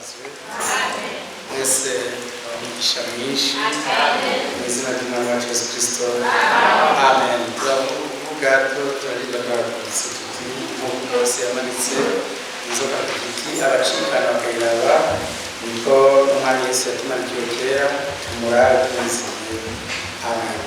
Ahimbazwe. Mwese umugisha mwinshi mu izina ry'Umwami wacu Yesu Kristo, amen. Turavuga turagenda twarakubise tuti nk'uko Mose yamanitse inzoka ku giti, abacikana bakayiraba, niko n'Umwami Yesu yatumanikiwe kera, tumurabe tumwizigiye. Amen.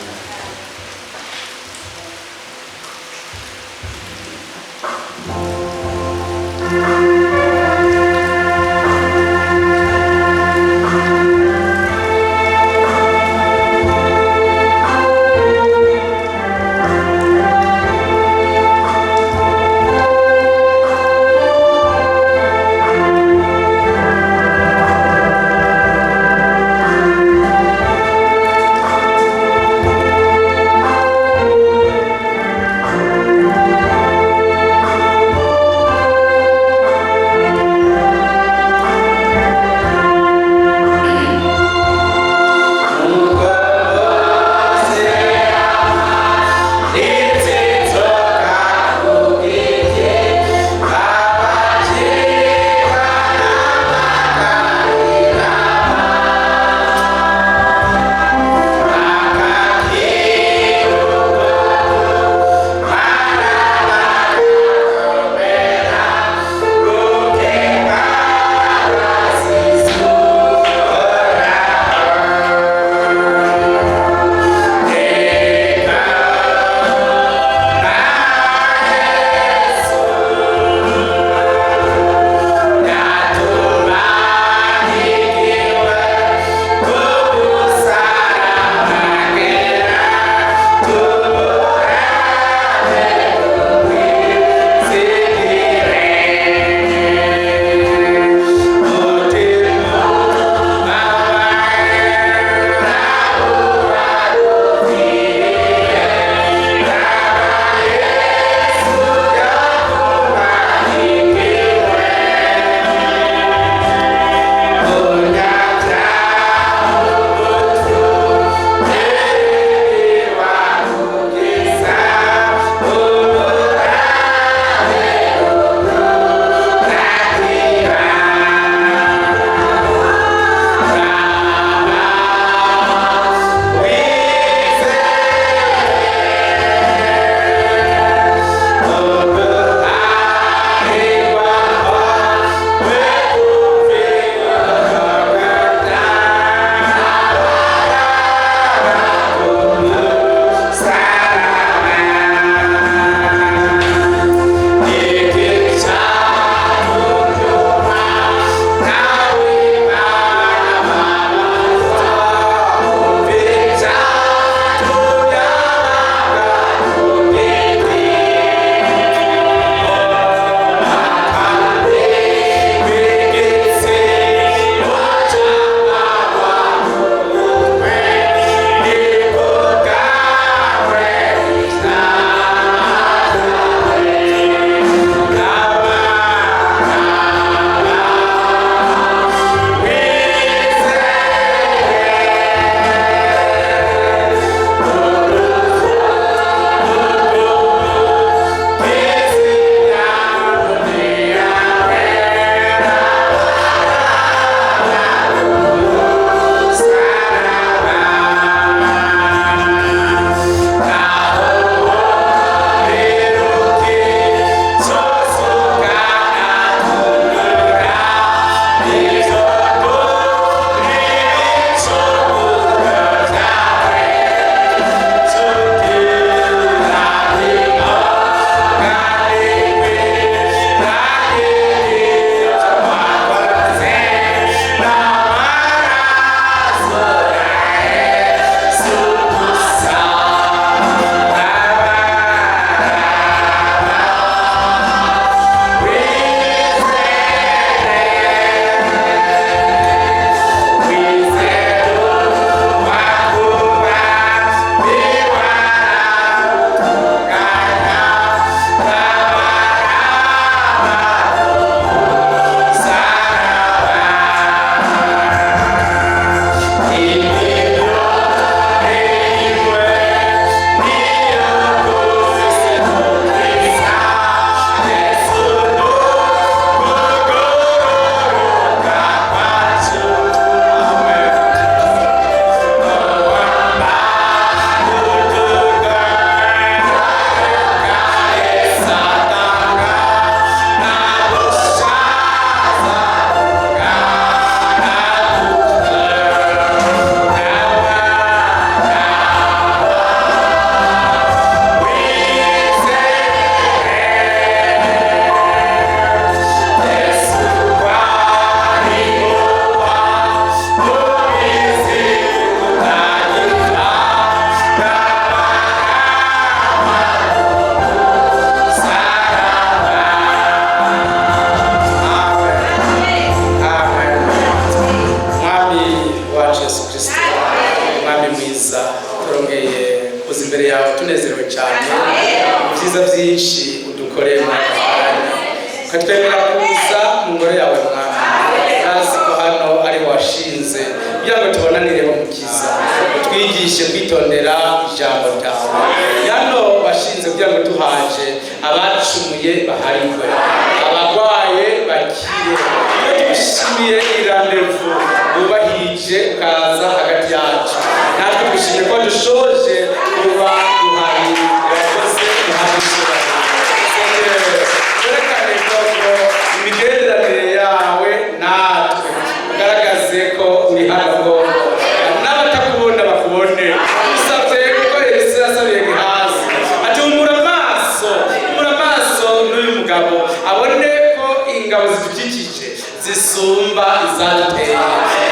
Kristo. Mwami mwiza, turongeye kuza imbere yawe tunezerewe cyane ibyiza byinshi udukoreye muri aka kanya, ukatwemerera kuza mu ngoro yawe. Mwami, ntazi ko hano ari washinze kugira ngo tubonanire umukiza, utwigishe kwitondera ijambo ryawe. Hano washinze kugira ngo tuhaje abacumuye baharigwe, abarwaye bakire. Iyo twishimiye i rendez-vous wubahirije ukaza hagati yacu, natwe twishimiye ko dushoje kuba duhari. Urakoze, duhabwe icyubahiro. Werekane koko imigenderanire yawe natwe, ugaragaze ko uri hano koko, n'abatakubona bakubone. Usabye kuko Elisa yasabiye Gehazi ati: "Humura amaso, humura amaso n'uyu mugabo abone ko ingabo zidukikije zisumba izaduteye,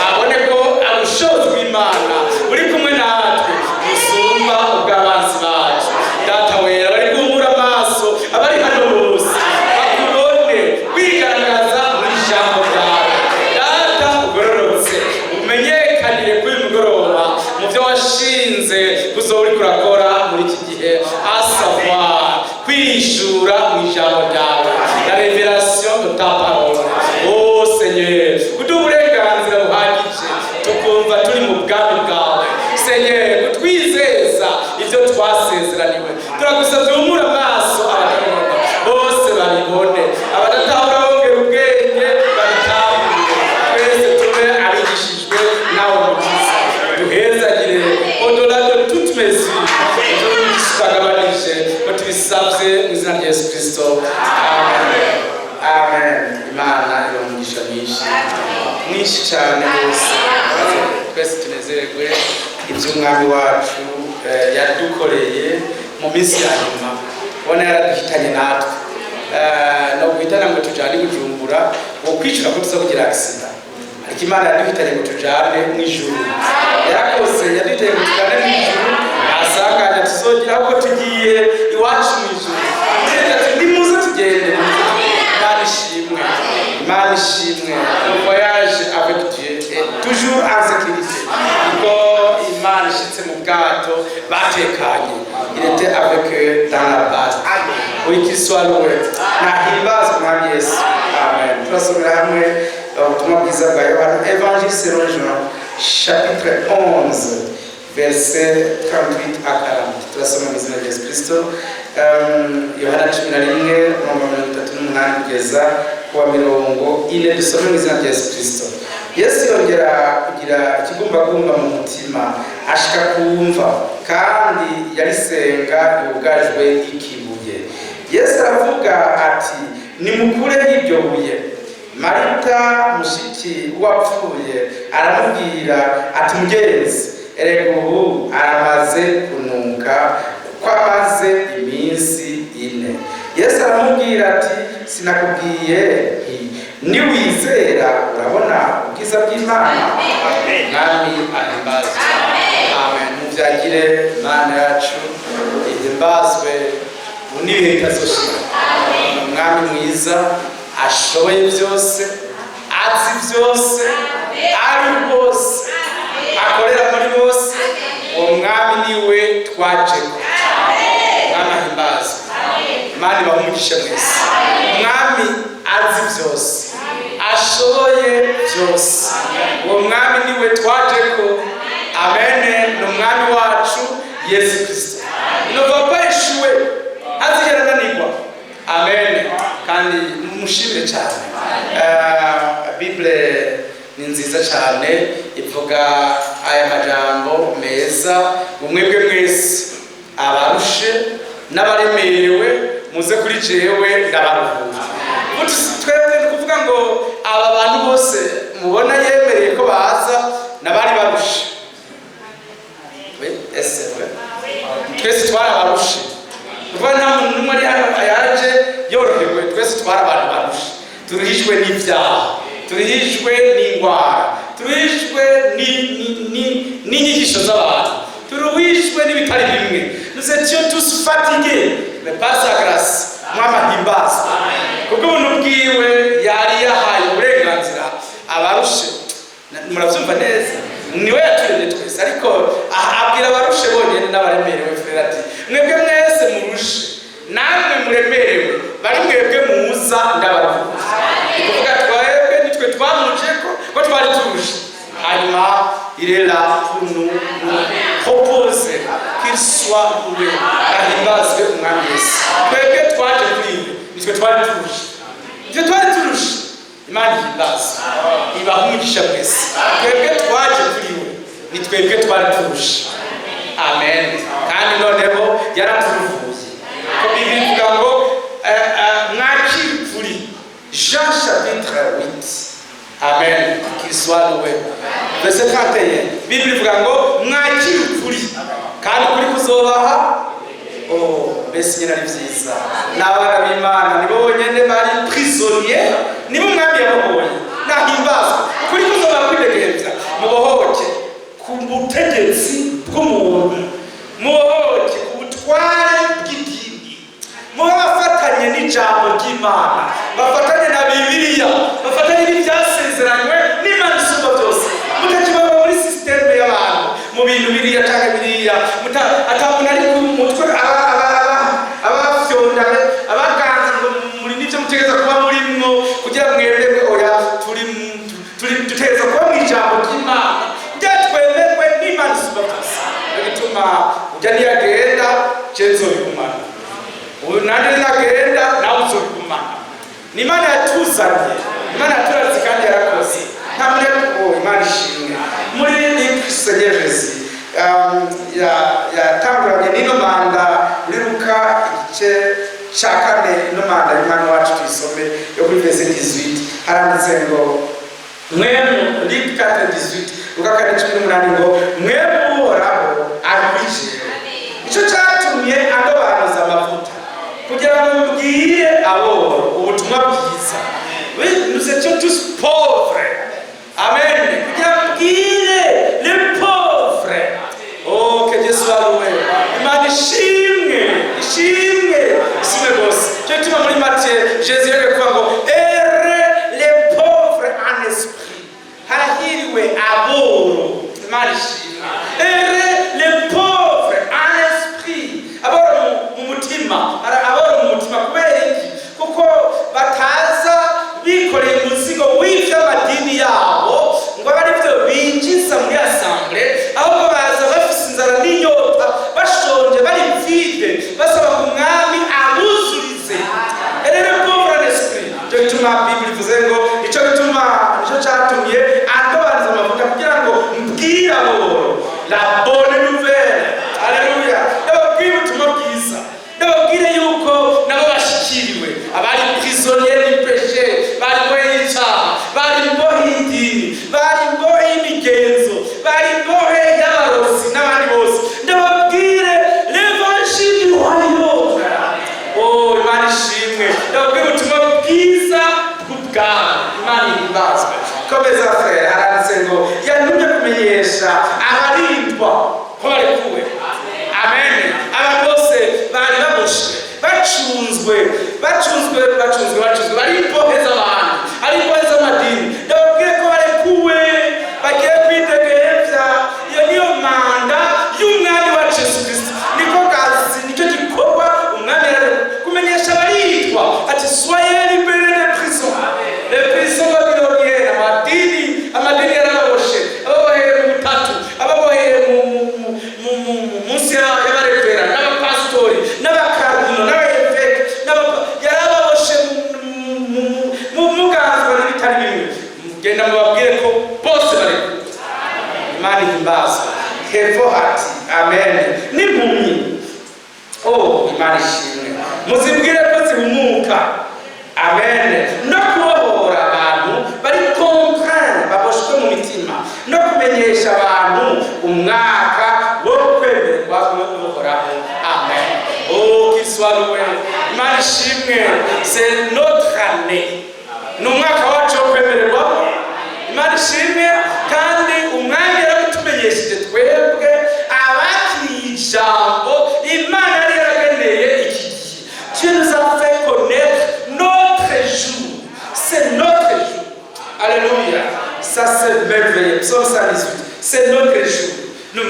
abone ko ubushobozi bw'Imana buri kumwe natwe busumba ubw'abanzi bacu." Data wera, bari guhumura amaso abari hano bose bakubone wigaragaza mu ijambo ryawe. Data ugororotse, umenyekanire kuri uyu mugoroba mu byo washinze kuzoba uriko urakora muri iki gihe, à savoir kwishura mu ijambo ryawe, la révélation de ta parole. Oh Seigneur, kuduha uburenganzira buhagije tukumva turi mu bwami bwawe. Seigneur, kutwizeza ibyo twasezeraniwe. Turagusabye, humura amaso abatabibona bose babibone, abadatahura bongera ubwenge babitahure, twese tube abigishijwe nawe. Mukiza, duhezagire au-delà de toute mesure. Ibyo tutagabanije ko tubisabye mu izina rya Yesu Kristo, amen, amen. Imana iba umugisha mwinshi mwinshi cyane rwose. Twese tunezererwe iby'Umwami wacu yadukoreye mu minsi ya nyuma. Ubona yaraduhitanye natwe. No guhitana ngo tujane i Bujumbura, ngo kwicura ko tuza kugira accident, ariko Imana yaduhitanye ngo tujane mu ijuru. Yarakoze, yaduhitanye ngo tujane mu ijuru. Asanganya tuzogira ahubwo tugiye iwacu mu ijuru. Nimuze tugende, nimuze tugende. Imana ishimwe, Imana ishimwe. Le voyage avec Dieu est toujours en sécurité, kuko Imana ishitse mu bwato batekanye. Il était avec eux dans la barque. Oui, qu'il soit loué, nahimbazwe Umwami Yesu, amen. Turasomera hamwe ubutumwa bwiza bwa Yohana, Évangile selon Jean, chapitre 11, verset 38 à 40. Turasoma mu izina rya Yesu Kristo. Yohana 11, umurongo 38 kugeza ku wa 40. Dusome mu izina rya Yesu Kristo. Yesu yongera kugira ikigumbagumba mu mutima, ashika kumva, kandi yarisenga yugajwe ikibuye. Yesu aravuga ati: "Nimukureho iryo buye." Marita, mushiki wapfuye, aramubwira ati: "Mugenzi, erega ubu aramaze kunuka, ko amaze iminsi 4." Yesu aramubwira ati: "Sinakubwiye nti niwizera urabona ubwiza bw'Imana?" Mwami ahimbazwe, amen. Muvyagire. Imana yacu ihimbazwe ubu n'ibihe bitazoshira. Ni Umwami mwiza, ashoboye byose, azi byose, ari hose, akorera muri bose. Uwo Mwami niwe twajeko. Mwami ahimbazwe. Imana ibahe umugisha mwese. Umwami azi byose, ashoboye byose, uwo Mwami niwe twajeko, amen. Ni Umwami wacu Yesu Kristo, ne va pas échouer, azigera ananirwa, amen. Kandi mushimire cyane. Bible ni nziza cyane, ivuga aya majambo meza ngo: "Mwebwe mwese abarushe n'abaremerewe, muze kuri jewe, ndabaruhura." Twebwe ni ukuvuga ngo aba bantu bose mubona yemereye ko baza n'abari barushe. Oui, ese we twese twarabarushe. Kuvuga nta muntu n'umwe ari hano yaje yorohewe. Twese twari abantu barushe, turuhijwe n'ibyaha, turuhijwe n'indwara, turuhijwe n'inyigisho z'abantu, turuhijwe n'ibitari bimwe. Nous étions tous fatigués, mais par sa grâce. Mwami ahimbazwe kubwo ubuntu bwiwe yari yahaye uburenganzira abarushe. Murabyumva neza. Niwe yaturemye twese, ariko abwira abarushe bonyine n'abaremerewe. Frère ati: "Mwebwe mwese murushe, namwe muremerewe, bari mwebwe muza, ndabaruhuza." Ni kuvuga twebwe nitwe twamuje ko twari turushe. Hanyuma il est là pour nous proposer. Qu'il soit loué, ahimbazwe Umwami Yesu. Twebwe twaje kuri we, nitwe twari turushe, nitwe twari turushe. Imana ihimbazwe, ibaha umugisha mwese. Twebwe twaje kuri we, ni twebwe twari turushe. Amen. Kandi noneho yaraturuvuye, ko Bibiliya ivuga ngo mwakire ukuri. Jean chapitre 8, amen, qu'il soit loué, verset 31. Bibiliya ivuga ngo mwakire ukuri, kandi ukuri kuzobaha. Oh, mbese nyine ari byiza! N'abana b'Imana nibo bonyine bari prisonnier, nibo Umwami yabohoye. Nahimbazwa. Ukuri kuzobaha kwidegemvya. Mubohoke ku butegetsi bw'umuntu, mubohoke ku butware bw'idini, mube bafatanye n'ijambo ry'Imana, bafatanye na Bibiliya, bafatanye n'ibyasezeranywe n'Imana isumba byose. Mutakibaba muri système y'abantu, mu bintu biriya cyangwa biriya. Ata muntu ari ku mutwe abafyonda, abaganza ngo muri n'ibyo mutegereza kuba murimwo kugira mwemerwe. Oya, turi dutegereza kuba mu ijambo ry'Imana kugira twemerwe n'Imana isumba byose. Niyo gituma ujya niyagenda, je nzobigumana. Ubu nanjye nagenda, nawe uzobigumana. Ni Imana yatuzanye, Imana yaturaritse kandi yarakoze. Nta muri. Oh, Imana ishimwe. Muri Seigneur Jésus yatanguranye n'ino mandat muri Luka igice cya 4. Ino mandat y'Umwami wacu tuyisome yo kuri verset 18. Haranditse ngo mwemu, Luc 4:18, Luka 4:18, ngo Mpwemu w'Uhoraho ari kuri jewe, icyo cyatumye andobanuza amavuta kugira ngo mbwire aboro ubutumwa bwiza. Oui, nous étions tous pauvres. Amen. Kugira ngo mbwire les pauvres. Oh, que Dieu soit loué. Imana ishimwe, ishimwe, ishimwe rwose. Cyo gituma muri Matthieu Jésus yaje kuvuga ngo: "Heureux les pauvres en esprit." Harahiriwe aboro. Imana ishimwe. Heureux les pauvres en esprit, aboro mu mutima. Aboro mu mutima kubera iki? Kuko bataza bikoreye umuzigo w'ivy'amadini yabo ngo abe arivyo binjiza muri assemblée, ahubwo baza bafise inzara n'inyota, bashonje, bari vide, basaba ngo Umwami abuzurize. Rero pauvre en esprit, icyo gituma Bible ivuze ngo icyo gituma, nicyo cyatumye andobaniza amavuta kugira ngo mbwire aboro la bonne nouvelle. Haleluya! Ndababwire ubutumwa bwiza, ndababwire yuko nabo bashikiriwe. Abari prisonnier du péché, bari imbohe y'icyaha, bari imbohe y'idini, bari imbohe y'imigenzo, bari imbohe y'abarozi n'abandi bose, ndababwire l'évangile du royaume. Oh, Imana ishimwe. Ndababwire ubutumwa bwiza bw'ubwami. Imana ihimbazwe. Komeza, frère. Haranditse ngo yantumye kumenyesha abarindwa ko barekuwe. Amen. Abantu bose bari baboshwe, bacunzwe, bacunzwe, bacunzwe, bacunzwe, bari imbohe z'abantu, ari imbohe z'amadini, ndababwire ko barekuwe, bagiye kwidegemvya. Iyo niyo mandat y'Umwami wacu Yesu Kristo. Niko kazi, nicyo gikorwa Umwami yari kumenyesha abaritwa, ati: "Soyez libérés des prisons." Les prisons babyloniennes, amadini, amadini yarababoshe, ababoheye mu butatu, ababoheye munsi y'abarevera n'abapasitori n'abakardino n'abaeveke, yarababoshe muganzwa n'ibitari bimwe. Genda mubabwire ko bose barekuwe. Imana ihimbazwe. Hepfo hati amen n'impumyi. Oh, Imana ishimwe. Muzibwire ko zihumuka. Amen. No kubohora abantu bari contraints, baboshwe mu mitima, no kumenyesha abantu umwaka wo kwemerwa n'Uhoraho. Amen. Oh, qu'il soit loué. Imana ishimwe. C'est notre année, ni umwaka wacu wo kwemererwamo. Imana ishimwe. Kandi Umwami yarabitumenyesheje twebwe abakiriye ijambo Imana yari yarageneye iki gihe. Dieu nous a fait connaître notre jour. C'est notre jour. Alléluia. Ça, c'est merveilleux. Psaume 118, c'est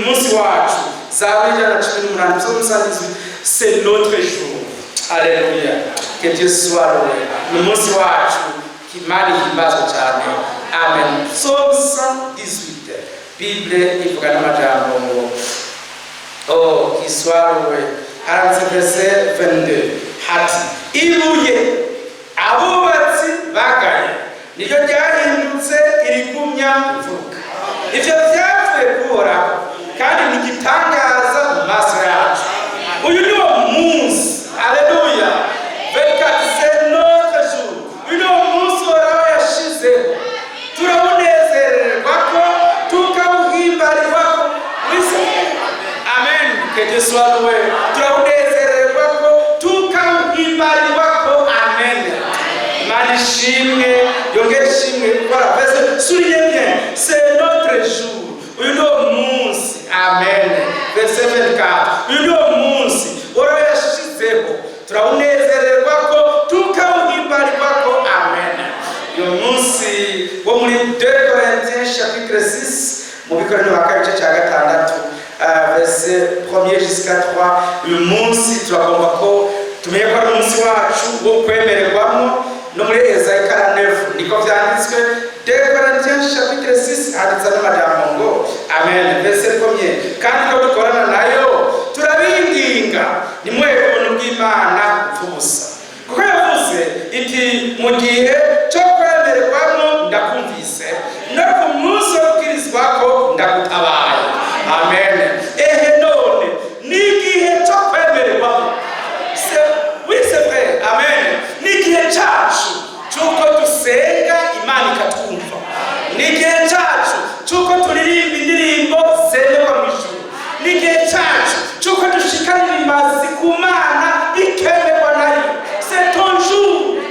Umunsi wacu. Zaburi 118, psaume 118, c'est notre jour. Alléluia, que Dieu soit loué. Ni umunsi wacu, Imana ihimbazwe cyane. Amen. Psaume 118, Bible ivuga n'amajambo ngo: oh, qu'il soit loué. Haranditse verset 22 hati: "Ibuye abubatsi bagaye niryo ryahindutse irigumya imfuruka. Ivyo vyavuye kuhoraho, kandi ni igitangaza mu maso yacu." Uyu ni wo munsi. Aleluya. 24, c'est notre jour. Uyu ni wo munsi Uhoraho yashizeho, turawunezererwa ko, tukawuhimbarirwako. Amen, que Dieu soit loué. Turawunezererwa ko, tukawuhimbarirwako. Amen. Imana ishimwe, yongere ishimwe. Voilà, verset, soulignez bien, c'est notre jour. Uyu ni wo munsi. Amen. Verset 24, uyu ni wo munsi Uhoraho yashizeho, turawunezererwa ko, tukawuhimbarirwako. Amen. Uyu munsi wo muri 2 Corinthiens chapitre 6, mu Bikorinto ba kabiri igice cya gatandatu, verset 1er jusqu'à 3. Uyu munsi turagomba ko tumenye ko ari umunsi wacu wo kwemererwamo. No muri Esayi 49 niko vyanditswe. 2 Corinthiens chapitre 6, handitse n'amajambo ngo, amen, verset 1er: "Kandi ko dukorana nayo, turabinginga nimwe ubuntu bw'Imana bupfa, kuko yavuze iti: 'Mu gihe cyo kwemererwamo ndakumvise, no ku munsi wo gukirizwako ndagutabaye.'" Amen. Ehe, none ni igihe cyo kwemererwamo. Oui, c'est vrai. Amen. Ni igihe cyacu cy'uko dusenga Imana ikatwumva. Ni igihe cyacu cy'uko turirimba indirimbo zemerwa mu ijuru. Ni igihe cyacu cy'uko dushikana ibimazi ku Mana bikemerwa nayo. C'est ton jour,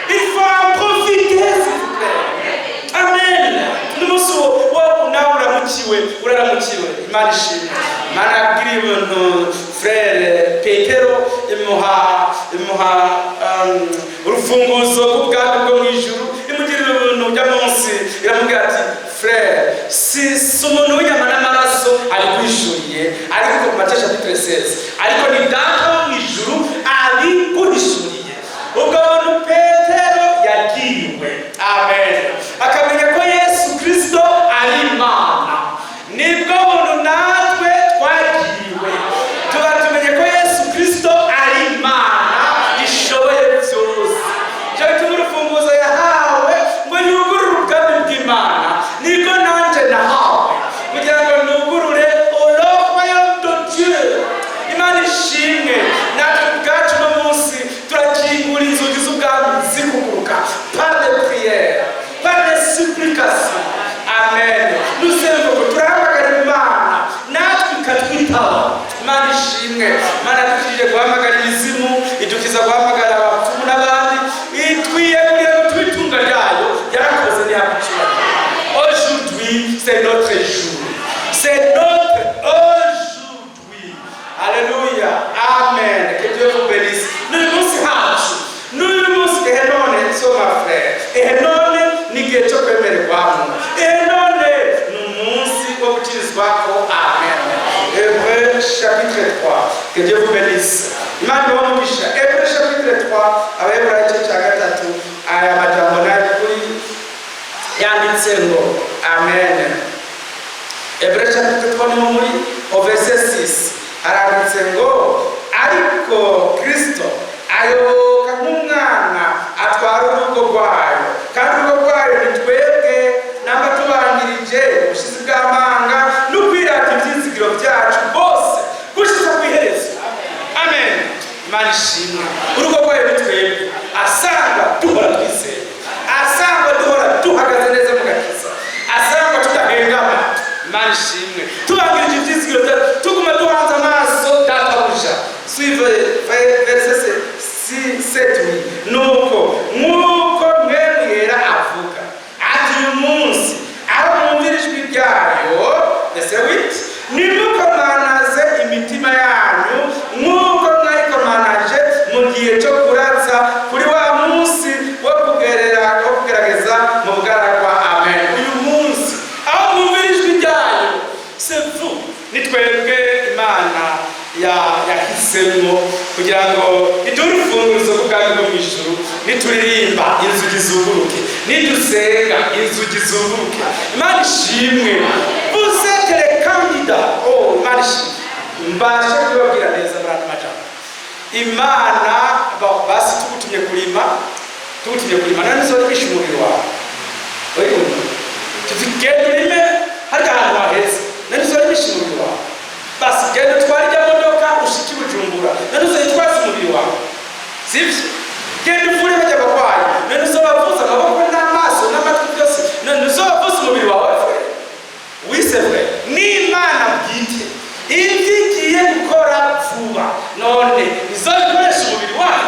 il faut en profiter, s'il vous plaît. Amen. N'umunsi wo nawe uramukiwe, uraramukiwe. Imana ishimwe. Imana yagiriye ibintu frère Petero, imuha urufunguzo rw'ubwami bwo mu ijuru, imugirira ubuntu bujya munsi, iramubwira ati: "Frère, si umuntu w'inyama n'amaraso abiguhishuriye," ariko mu Matayo chapitre 16, "ariko ni Data wo mu ijuru abiguhishuriye." Ubwo buntu Petero yagiriwe, amen, akamenya ko Yesu Kristo ari Imana, nibwo buntu natwe twagiriwe. Tuba tumenye ko Yesu Kristo ari Imana ishoboye byose. Icyo bituma urufunguzo yahawe ngo yugurure ubwami bw'Imana, niko nanjye nahawe kugira ngo nugurure le royaume de Dieu. Imana ishimwe. Natwe ubwacu uno munsi turakingura inzugi z'ubwami, zikuguruka par les prières, par les supplications. Amen. Nusengo turahamagara Imana, natwe ikatwitaba. Imana ishimwe. Imana yadukijije guhamagara imizimu, idukiza guhamagara abapfumu n'abandi, itwiyeguriye ngo tube itunga ryayo. Yarakoze, ntiyakucibagirwa. Aujourd'hui, c'est notre jour, c'est notre aujourd'hui. Alléluia. Amen. Que Dieu vous bénisse. N'uyu munsi hacu, n'uyu munsi. Ehe none, soma frère, ehe none ni igihe cyo kwemererwamo, ehe none ni umunsi wo gukirizwako. Amen. Hébreu chapitre 3, que Dieu vous bénisse. Imana ibahe umugisha. Hébreu chapitre 3, Abaheburayo igice cya gatatu, aya majambo nayo kuri yanditse ngo, amen, Hébreu chapitre 3, niho muri au verset 6, haranditse ngo: "Ariko Kristo ayoboka nk'umwana atwara urugo rwayo, kandi urugo rwayo ni twebwe, namba tubangirije ubushizi bw'amanga no kwirata ibyizigiro byacu bose gushyiza ku iherezo." Amen. Imana ishimwe. Urugo rwayo ni twebwe, asanga duhora twizeye, asanga duhora duhagaze neza mu gakiza, asanga tudahengama. Imana ishimwe. Tubangirije ibyizigiro byacu, tuguma duhanze amaso Databuja. Suivez verset 7. Nuko nk'uko Mpwemu Yera avuga ati: "Uyu munsi aho mwumvira ijwi ryayo," verset 8, "ntimukomanaze imitima yanyu nk'uko mwayikomanaje mu gihe cyo kuratsa, kuri wa munsi wo kugerageza mu bugaragwa." Amen. Uyu munsi aho mwumvira ijwi ryayo, c'est vous. Ni twebwe Imana yahisemo kugira ngo iduhe urufunguzo rw'ubwami bwo mu ijuru. Nituririmba, inzugi zuguruke; nidusenga, inzugi zuguruke. Imana ishimwe. Vous êtes les candidats. Oh, Imana ishimwe. Mbashe kubabwira neza muri ano majambo. Imana basi tugutumye kurima, tugutumye kurima, none uzorimisha umubiri wawe? Uribona, tuti genda urime harya ahantu haheze, none uzorimisha umubiri wawe? Basi genda utware ijya modoka ushike i Bujumbura, none uzoyitwaza umubiri wawe? Sibyo? Genda uvure bajya abarwayi, none uzobavuza amaboko n'amaso n'amatwi byose? None uzobavuza umubiri wawe, frère? Oui, c'est vrai. N'Imana bwite ibyo igiye gukora vuba, none izobikoresha umubiri wayo?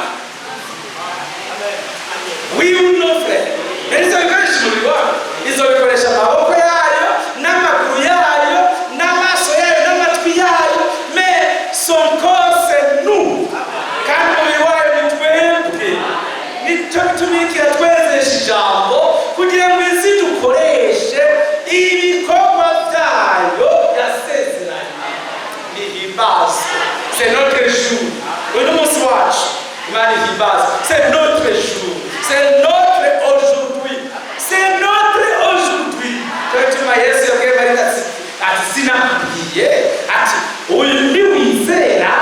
Oui ou non, frère? None izobikoresha umubiri wayo? Izobikoresha amaboko yayo n'amaguru yayo n'amaso yayo n'amatwi yayo, mais son corps, c'est nous. Kandi umubiri wayo ni twebwe. Nicyo bituma twezesha ijambo kugira ngo izi dukoreshe ibikorwa byayo yasezeranye. Nihimbazwe. C'est notre jour. Uyu ni umunsi wacu. Imana ihimbazwe. C'est notre jour, c'est notre aujourd'hui, c'est notre aujourd'hui. Cyo gituma Yesu yabwiye Mariya ati: "Sinakubwiye ati uyu niwizera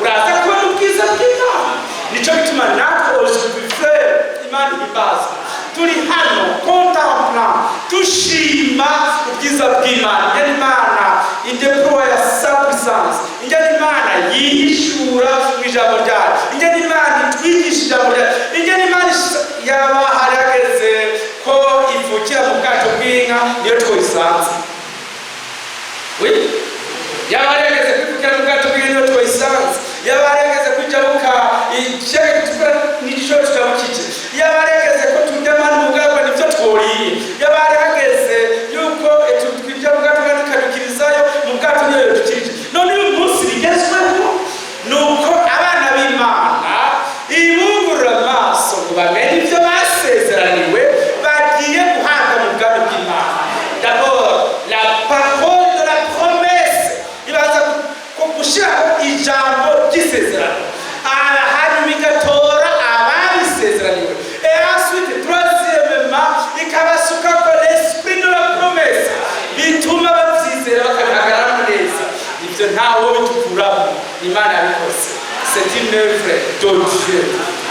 uraza kubona ubwiza bw'Imana?" Nicyo gituma natwe aujourd'hui, frère, Imana ihimbazwe, turi hano contemplant, dushima ubwiza bw'Imana, ingene Imana idéploya sa puissance, ingene Imana yihishura mu ijambo ryayo, ingene Imana itwigisha ijambo ryayo, ingene Imana yaba hari hageze ko ivukira mu bwato bw'inka, niyo twoyisanze. Oui, yaba hari hageze kwivukira mu bwato bw'inka, niyo twoyisanze. Yaba hari hageze kwijabuka ikiyaga gitukura, nico tutabukije. Yaba hari hageze ko turya manu mugabo, nivyo tworiye. Yaba hari hageze yuko twinjira mu bwato bw'inka tukadukirizayo mu bwato, niyo yodukirije. None uyu munsi bigezweho ni uko abana b'Imana ibungurura amaso ngo bamenye ibyo basezeraniwe bagiye guhabwa mu bwami bw'Imana. D'abord, la parole de la promesse, ibanza gushyiraho ijambo ry'isezerano, hanyuma igatora ababisezeraniwe, et ensuite, troisièmement, ikabasukako l'esprit de la promesse, bituma babyizera bakabihagararamo neza. Ibyo ntawo bitukuramo, Imana yabikoze. C'est une œuvre de Dieu.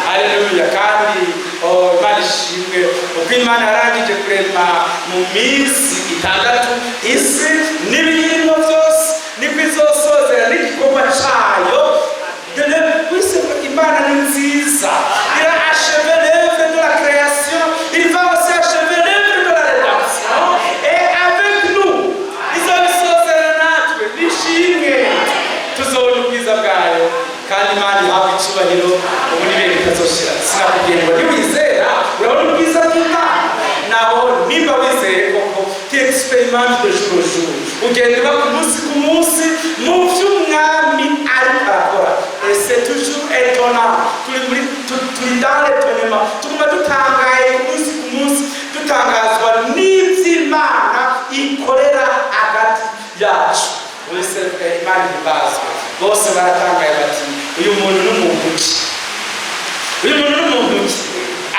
Haleluya. Kandi, oh, Imana ishimwe. Uko Imana yarangije kurema mu minsi 6 isi n'ibiyirimo byose, niko izosozera n'igikorwa cayo. Dore Imana ni nziza. Il a achevé l'œuvre de la création, il va aussi achever l'œuvre de la rédemption, et avec nous izobisozera natwe. Nishimwe, tuzobona ubwiza bwayo. Kandi Imana ihabwa icyubahiro ubu n'ibihe bitazoshira. Sinakubwiye ngo niwizera urabona ubwiza bw'Imana? Naho nimba wizeye koko, tu expérimentes de jour au jour, ugenda uba ku munsi ku munsi mu by'Umwami ariko arakora, et c'est toujours étonnant. Turi muri turi dans l'étonnement, tuguma dutangaye ku munsi ku munsi, dutangazwa n'iby'Imana ikorera hagati yacu. Wese, Imana ihimbazwe. Bose baratangaye bati: "Uyu muntu ni umuntu ki? Uyu muntu ni umuntu ki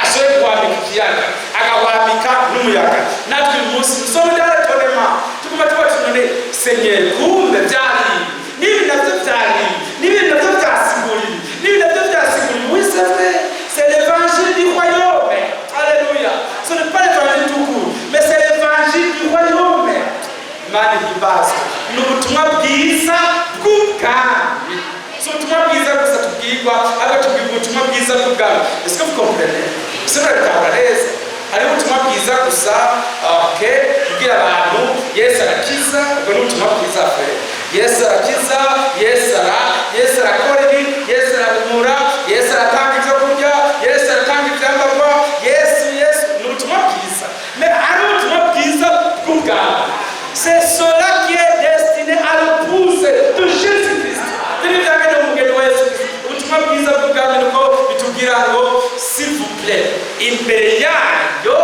ashoboye guhambika ikiyaga, agahwambika n'umuyaga?" Natwe uyu munsi dusoma ibyaratonema, tuguma tuba none Seigneur, kumbe byari n'ibi nabyo, byari n'ibi nabyo, byasigura ibi n'ibi nabyo, byasigura ibi. Oui, c'est vrai, c'est l'évangile du royaume. Alléluia. Ce n'est pas l'évangile tout court, mais c'est l'évangile du royaume. Imana ihimbazwe. Ni ubutumwa bwiza bw'ubwami, si ubutumwa bwiza gusa tubwirwa, ahubwo tubwirwa ubutumwa bwiza bw'ubwami. Est-ce que vous comprenez? Ese murabitahura neza? Hariho ubutumwa bwiza gusa, okay, kubwira abantu Yesu arakiza, ubwo ni ubutumwa bwiza, frère. Yesu arakiza, Yesu arakora ibi, Yesu arahumura, Yesu aratanga ibyo kurya, Yesu aratanga ibyambarwa, Yesu, Yesu, ni ubutumwa bwiza. Mais ari ubutumwa bwiza bw'ubwami. C'est cela qui est destiné à l'épouse de Jésus-Christ. Ibi byagenewe umugeni wa Yesu Kristo. Ubutumwa bwiza bw'ubwami nuko bitubwira ngo s'il vous plaît, imbere yayo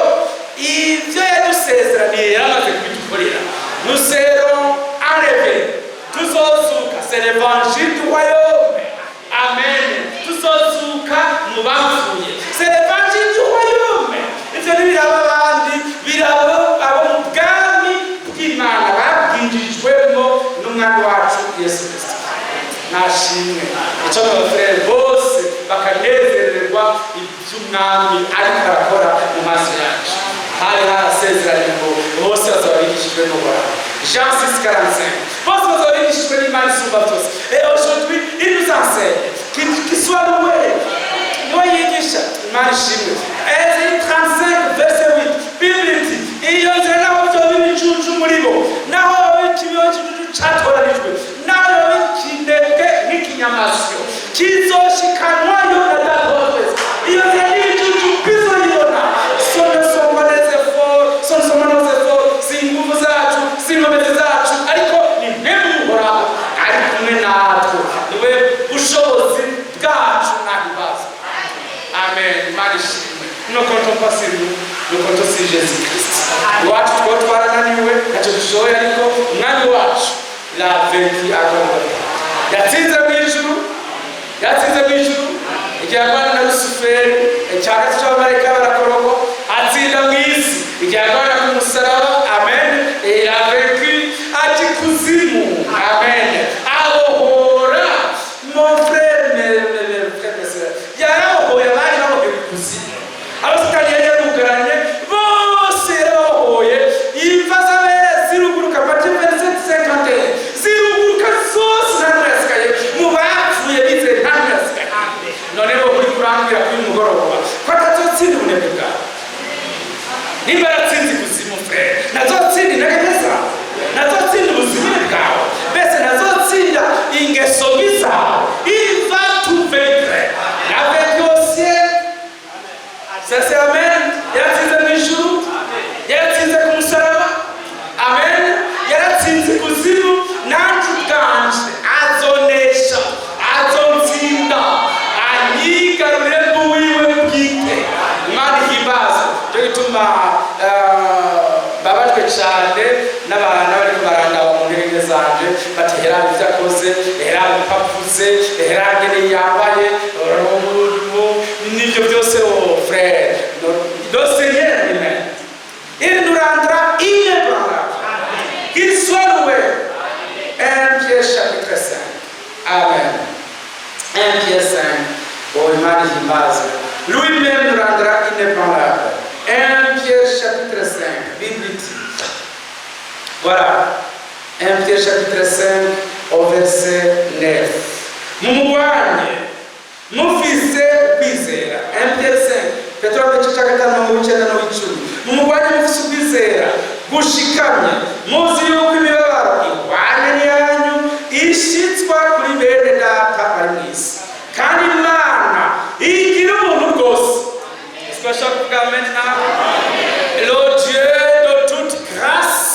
ibyo yadusezeraniye yaramaze kubidukorera. Nous serons enlevés. C'est l'évangile du royaume. Amen. Tuzozuka mu bapfuye. C'est l'évangile du royaume. Ivyo ntibiraba abandi, biraba abo mu bwami bw'Imana babwinjijwemo n'Umwami wacu Yesu Kristo. Nashimwe. Icyo abafurere bose bakanezererwa iby'Umwami ariko arakora mu maso yacu. Hari harasezeranye ngo bose bazaba bigishijwe n'Uhoraho. Jean 6:45. Bose bazaba bigishijwe n'Imana isumba byose. Et aujourd'hui, il nous enseigne qu'il soit loué. Niwe yigisha. Imana ishimwe. Esayi 35 verset 8. Bible iti: iyo nzira, naho byoba ibicucu muri bo, naho yoba ikibiho cy'icucu catoranijwe, naho yoba ikinebwe nk'ikinyamasyo, kizoshikanwayo na Data wa twese. Iyo nzira n'ibicucu bizoyibona. Ce ne sont pas les efforts, ce ne sont pas nos efforts, si ingufu zacu, si inkomezi zacu, ariko ni mwebwe Uhoraho ari kumwe natwe, niwe bushobozi bwacu. Nahimbaza. Amen. Imana ishimwe. Nous ne comptons pas sur nous, nous comptons sur Jésus Christ. Iwacu twaba twarananiwe, ntacyo dushoboye, ariko Umwami wacu l'a vaincu à Golgotha. Yatsinze mu ijuru, yatsinze mu ijuru igihe arwana na Rusuferi, icya gatatu cy'abamarayika barakorogwa, atsinda mu isi igihe arwana ku musaraba. Amen. Il a vaincu, ajya ikuzimu. Amen. Abohora, mon frère, mes frères, mes sœurs, yarabohoye abari babohewe ikuzimu, abo Satani yari yarugaranye bose yarabohoye. Imva z'abera ziruguruka. Matthieu 27:51. Ziruguruka zose, nta n'umwe yasigaye mu bapfuye bizeye, nta n'umwe yasigaye. None bo muri kurambwira kuri mugoroba ko atazotsinda ubunebwe bwawe? Nimba yaratsinze ikuzimu, frère, ntazotsinda intege zawe? Ntazotsinda ubuzimire bwawe? Mbese ntazotsinda ingeso mbi zawe? Il va tout vaincre. Il a vaincu au ciel. Ça, c'est amen. Yaratsinze mu ijuru, yaratsinze ku musaraba. Amen. Yaratsinze ikuzimu. Nanjye ubwanje azonesha, azontsinda, anyigarurire wiwe bwite. Imana ihimbaza. Cyo gituma mbabajwe cyane n'abantu bariko barandaba mu ntege zanje, bati: "Herabe ibyo akoze, herabe uko avuze, herabe ngene yambaye," n'ibyo byose. Oh frère, le Seigneur lui-même, il nous rendra inébranlable. Qu'il soit loué. 1 Pierre chapitre 5. Amen. 1 Pierre 5. Oh, Imana ihimbazwe. Lui-même nous rendra inébranlable. 1 Pierre chapitre 5. Bible dit. Voilà. 1 Pierre chapitre 5 au verset 9. Mumugwanye mufise kwizera. 1 Pierre 5. Petero igice cya 5, mu 9 no 10. Mumugwanye mufise ukwizera gushikamye, muzi yuko imibabaro ihwanye n'iyanyu ishitswa kuri bene Data bari mu isi. Kandi Imana igira ubuntu bwose. Est-ce que bashaka kuvuga amen nawe? Le Dieu de toute grâce.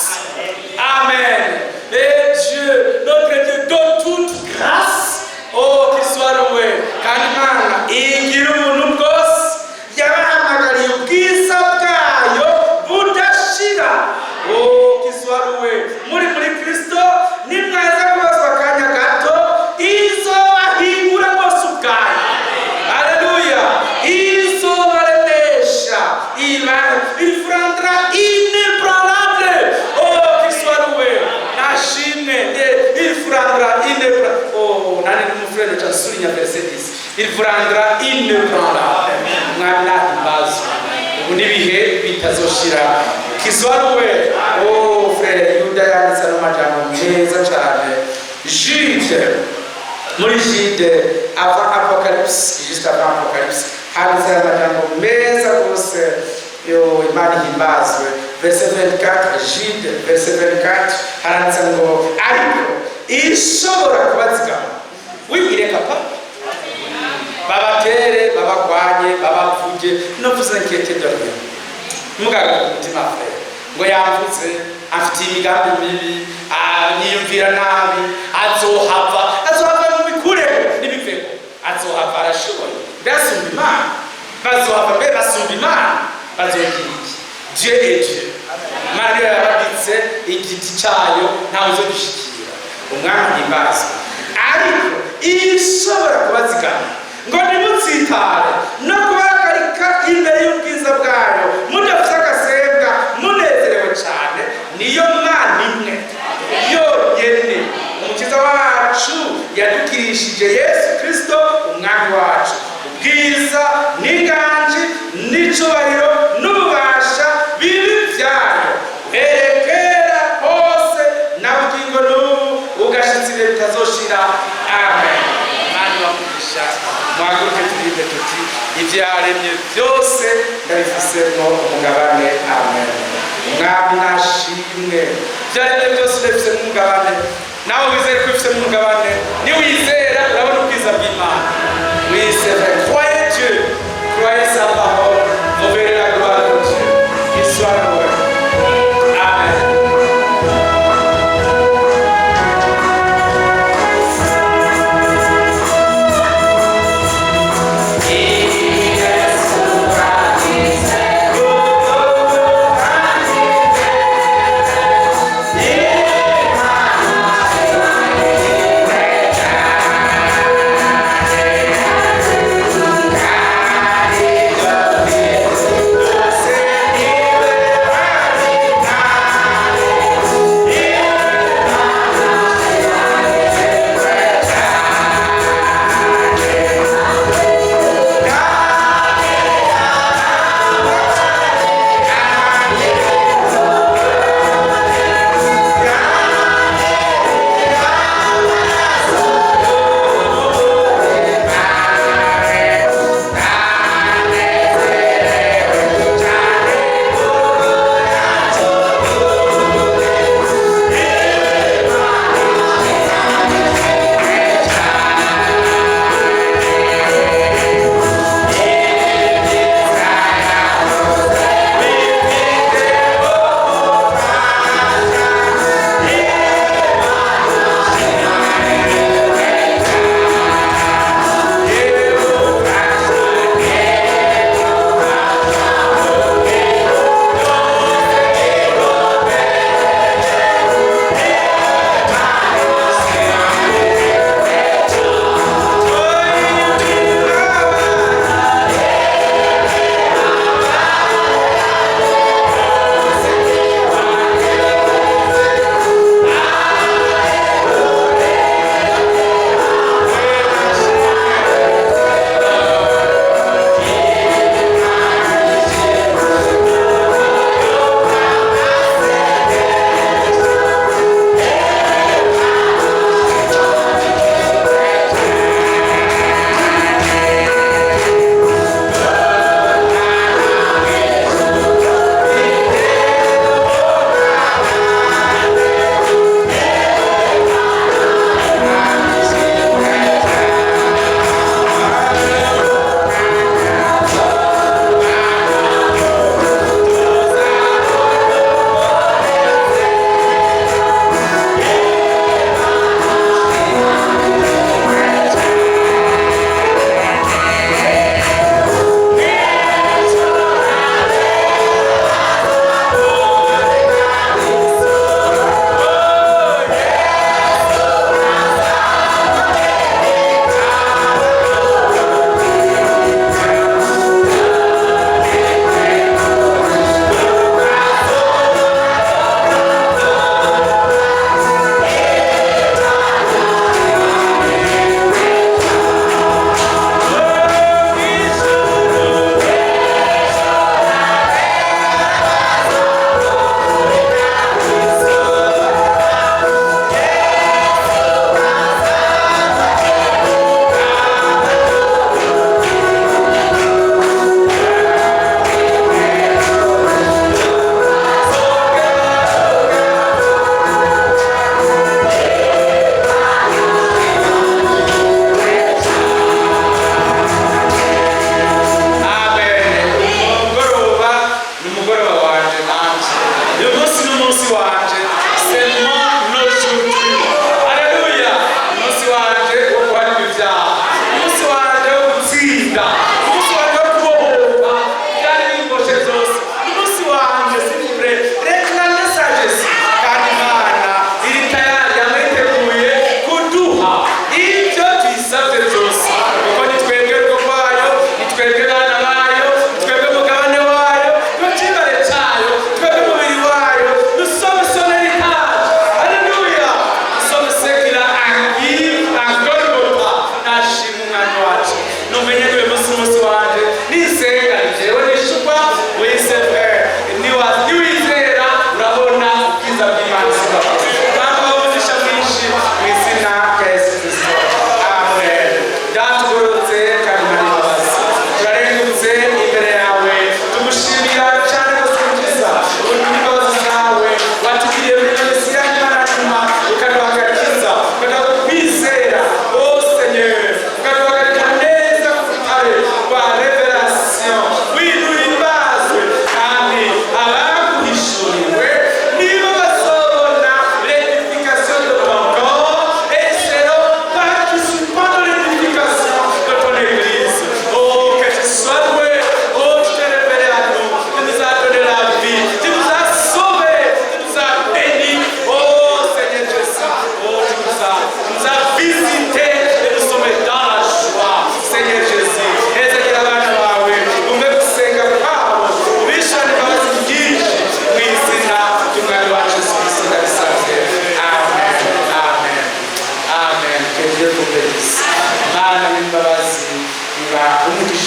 Amen. Et Dieu, notre Dieu de toute grâce, oh, qu'il soit loué. Kandi Imana igira ubuntu bwose, yabahamagariye ubwiza bwayo budashira. Oh, qu'il soit loué. Muri Kristo, nimwaza kubazwa akanya gato, izobahingura rwose ubwayo. Alléluia. Izobaremesha. Il vous rendra inébranlable. Oh, qu'il soit loué. Nashimwe. Il vous rendra inébranlable. Oh, nani n'umufurere ca souligne verset 10. Il vous rendra inébranlable. Mwami nahimbazwe. Ubu n'ibihe bitazoshira. Qu'il soit loué. Oh, frère, Yuda yanditse ano majambo meza cyane. Jude, muri Jude, avant Apocalypse, juste avant Apocalypse, handitse amajambo meza rwose. Yo, Imana ihimbazwe. Verset 24, Jude verset 24, haranditse ngo: ariko ishobora kubazigama. Oui, il est capable. Babatere, babagwanye, babavuge, ne vous inquiétez de rien. Ntimugahagarike umutima, frère, ngo yamvuze, afitiye imigambi mibi, anyiyumvira nabi. Azohava, azohava mubikureho n'ibiveko. Azohava, arashoboye. Mbe asumba Imana? Bazohava, mbe basumba Imana? Bazogira iki? Dieu est Dieu. Imana niyo yababitse igiti cyayo, ntawe uzogishikira. Umwami ahimbazwe. Ishobora kubazigama ngo ntimutsitare no kubahagarika imbere y'ubwiza bwayo mudafite agasembwa, munezerewe cyane, niyo Mana imwe yonyine, Umukiza wacu yadukirishije Yesu Kirisito Umwami wacu, ubwiza n'inganji n'icubahiro n'ububasha bibi byayo uhereye kera hose na bugingo n'ubu ugashitsa ibihe bitazoshira. Amen. Mwami wamugisha, muhaguruke turirimbe tuti: "Ivyaremye byose ndabifisemo umugabane." Amen. Umwami nashimwe. Ivyaremye byose ndabifisemo umugabane. Nawe wizere ko ubifisemo umugabane. Niwizera, urabona ubwiza bw'Imana. Oui, c'est vrai. Croyez Dieu, croyez sa parole, vous verrez la gloire de Dieu. Qu'il soit loué. Amen. Imana.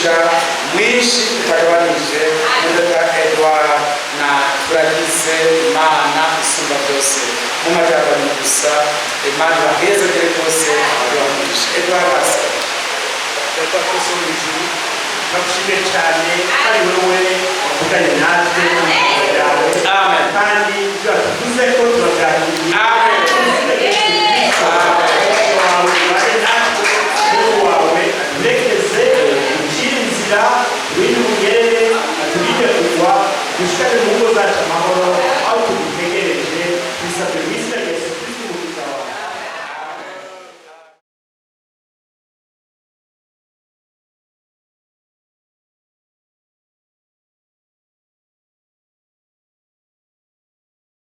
Umugisha mwinshi utagabanije Mwene Edward na Turagize. Imana isumba byose mu majyambere gusa, Imana ibahezagire rwose, ibahe umugisha. Edward asa. Data twese wo mu ijuru, turagushimiye cyane ko ari wowe wavuganye natwe mu ijambo ryawe. Amen. Kandi ibyo watuvuze ko turabyakiriye. Amen. Wawe ubane natwe, Mungu wawe aturekeze, ucire inzira, turinde ubunyerere, aturinde kugwa, dushikane mu ngo zacu amahoro.